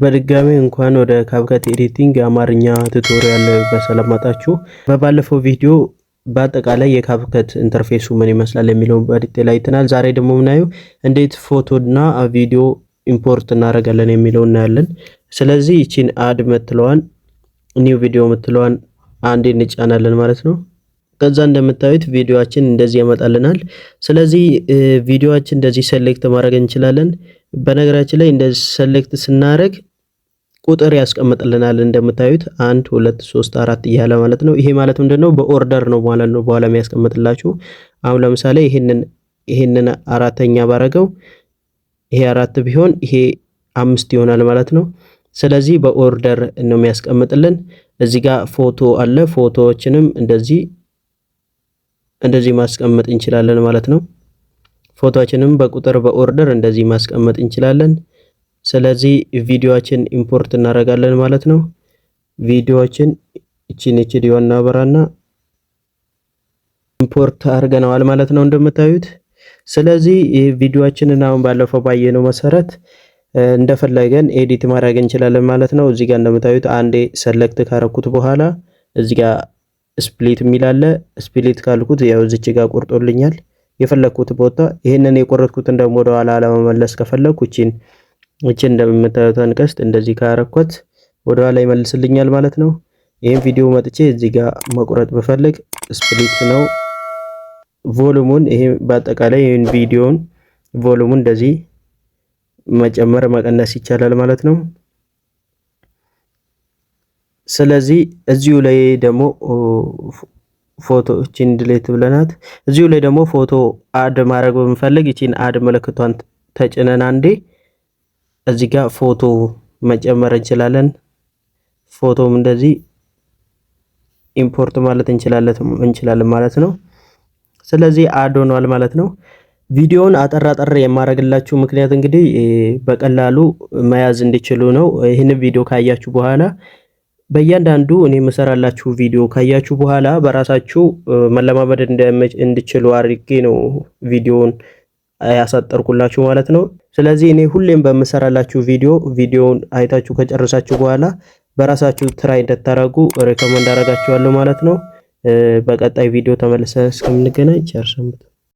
በድጋሚ እንኳን ወደ CapCut editing የአማርኛ tutorial በሰላም መጣችሁ። በባለፈው ቪዲዮ በአጠቃላይ የ CapCut interface ኡ ምን ይመስላል የሚለውን በ detail አይተናል። ዛሬ ደግሞ የምናየው እንዴት ፎቶና ቪዲዮ import እናደርጋለን የሚለው እናያለን። ስለዚህ ይቺን add ምትለዋን፣ new video ምትለዋን አንዴ እንጫናለን ማለት ነው። ከዛ እንደምታዩት ቪዲዮአችን እንደዚህ ያመጣልናል። ስለዚህ ቪዲዮአችን እንደዚህ select ማድረግ እንችላለን። በነገራችን ላይ እንደዚህ select ስናደርግ ቁጥር ያስቀምጥልናል። እንደምታዩት 1፣ 2፣ 3፣ 4 እያለ ማለት ነው። ይሄ ማለት ምንድነው? በ order ነው ማለት ነው በኋላ የሚያስቀምጥላችሁ። አሁን ለምሳሌ ይሄንን አራተኛ ባረገው፣ ይሄ አራት ቢሆን ይሄ አምስት ይሆናል ማለት ነው። ስለዚህ በ order ነው የሚያስቀምጥልን። እዚህ ጋር ፎቶ አለ። ፎቶዎችንም እንደዚህ እንደዚህ ማስቀመጥ እንችላለን ማለት ነው። ፎቶችንም በቁጥር በ order እንደዚህ ማስቀመጥ እንችላለን። ስለዚህ ቪዲዮአችን import እናደርጋለን ማለት ነው። ቪዲዮአችን እቺን HD እናበራና import አድርገነዋል ማለት ነው እንደምታዩት። ስለዚህ ይህ ቪዲዮአችንን አሁን ባለፈው ባየነው መሰረት እንደፈለገን edit ማድረግ እንችላለን ማለት ነው። እዚህ ጋር እንደምታዩት አንዴ select ካረኩት በኋላ እዚህ ጋር split የሚል አለ። Split ካልኩት ያው እዚች ጋር ቆርጦልኛል የፈለኩት ቦታ። ይህንን የቆረጥኩትን ደግሞ ወደ ኋላ ለመመለስ ከፈለኩ እቺን እንደምታዩትን ቀስት እንደዚህ ካረኩት ወደ ኋላ ይመልስልኛል ማለት ነው። ይህን ቪዲዮ መጥቼ እዚህ ጋር መቁረጥ ብፈልግ split ነው። Volume ኡን ይሄ በአጠቃላይ ይህን ቪዲዮን volume ኡን እንደዚህ መጨመር መቀነስ ይቻላል ማለት ነው። ስለዚህ እዚሁ ላይ ደግሞ ፎቶ እቺን delete ብለናት እዚሁ ላይ ደግሞ ፎቶ add ማድረግ ብንፈልግ እቺን add ምልክቷን ተጭነን አንዴ እዚህ ጋር ፎቶ መጨመር እንችላለን። ፎቶም እንደዚህ import ማለት እንችላለን ማለት ነው። ስለዚህ add ሆኗል ማለት ነው። ቪዲዮውን አጠር አጠር የማደርግላችሁ ምክንያት እንግዲህ በቀላሉ መያዝ እንዲችሉ ነው። ይህንን ቪዲዮ ካያችሁ በኋላ፣ በእያንዳንዱ እኔ የምሰራላችሁ ቪዲዮ ካያችሁ በኋላ በራሳችሁ መለማመድ እንድችሉ አድርጌ ነው ቪዲዮውን ያሳጠርኩላችሁ ማለት ነው። ስለዚህ እኔ ሁሌም በምሰራላችሁ ቪዲዮ ቪዲዮውን አይታችሁ ከጨረሳችሁ በኋላ በራሳችሁ try እንድታረጉ recommend አደርጋችኋለሁ ማለት ነው። በቀጣይ ቪዲዮ ተመልሰን እስከምንገናኝ ቸር ሰንብቱ።